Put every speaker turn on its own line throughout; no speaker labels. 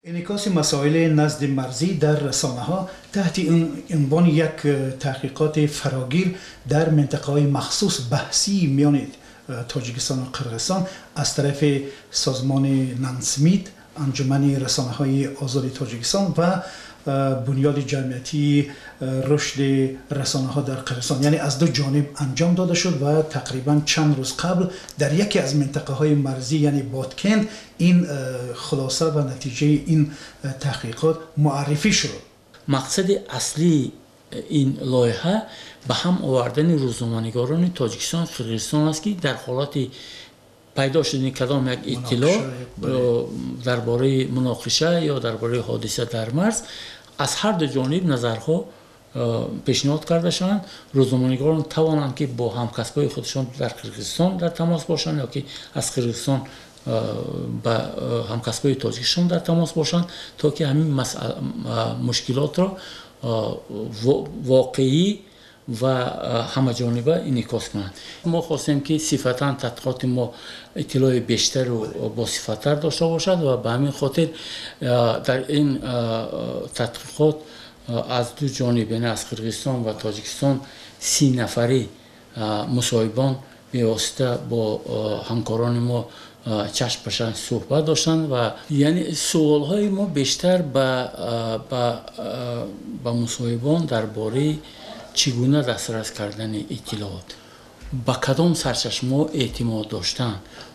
Инъикоси масоили назди марзӣ дар расонаҳо таҳти унвони як таҳқиқоти фарогир дар минтақаҳои махсус баҳсии миёни Тоҷикистон ва Қирғизистон аз тарафи созмони Нансмит, Анҷумани расонаҳои озоди Тоҷикистон ва Бунёди ҷамъиятии рушди расонаҳо дар Қирғизистон, яъне аз ду ҷониб анҷом дода шуд ва тақрибан чанд рӯз қабл дар яке аз минтақаҳои марзӣ, яъне Боткент, ин хулоса ва натиҷаи ин таҳқиқот муаррифӣ шуд.
Мақсади аслии ин лоиҳа ба ҳам овардани рӯзноманигорони Тоҷикистон, Қирғизистон аст, ки дар ҳолати пайдо шудани кадом як иттилоъ дар бораи муноқиша ё дар бораи ҳодиса дар марз аз ҳар ду ҷониб назарҳо пешниҳод карда шаванд, рӯзноманигорон тавонанд, ки бо ҳамкасбҳои худашон дар Қирғизистон дар тамос бошанд ё ки аз Қирғизистон ба ҳамкасбҳои тоҷикишон дар тамос бошанд, то ки ҳамин мушкилотро воқеӣ ва ҳамаҷониба инъикос кунанд. Мо хостем, ки сифатан тадқиқоти мо иттилои бештару босифаттар дошта бошад ва ба ҳамин хотир дар ин тадқиқот аз ду ҷониб, яъне аз Қирғизистон ва Тоҷикистон, 30 нафари мусоҳибон бевосита бо ҳамкорони мо чашм ба чашм суҳбат доштанд ва яъне суолҳои мо бештар ба мусоҳибон дар бораи чӣ гуна дастрас кардани иттилоот, ба кадом сарчашмаҳо эътимод доштан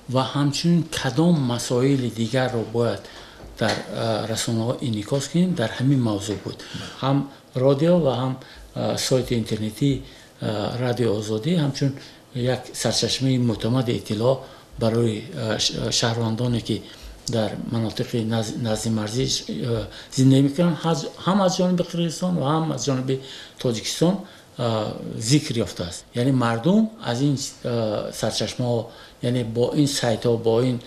ва ҳамчунин кадом масоили дигарро бояд дар расонаҳо инъикос кунем, дар ҳамин мавзӯъ буд. Ҳам радио ва ҳам сайти интернетии Радиои Озодӣ ҳамчун як сарчашмаи мӯътамади иттилоъ барои шаҳрвандоне, ки дар манотиқи назди марзӣ зиндагӣ мекунанд, ҳам аз ҷониби Қирғизистон ва ҳам аз ҷониби Тоҷикистон зикр ёфтааст. Яъне мардум аз ин сарчашмаҳо, яъне бо ин сайтҳо, бо ин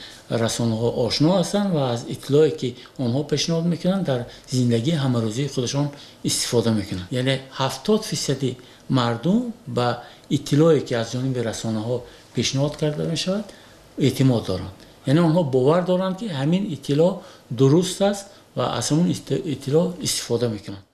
расонаҳо ошно ҳастанд ва аз иттилоъе, ки онҳо пешниҳод мекунанд, дар зиндагии ҳамарӯзии худашон истифода мекунанд. Яъне 70 фисади мардум ба иттилоъе, ки аз ҷониби расонаҳо пешниҳод карда мешавад, эътимод доранд, яъне онҳо бовар доранд, ки ҳамин иттилоъ дуруст аст, ва аз ҳамон иттилоъ истифода мекунанд.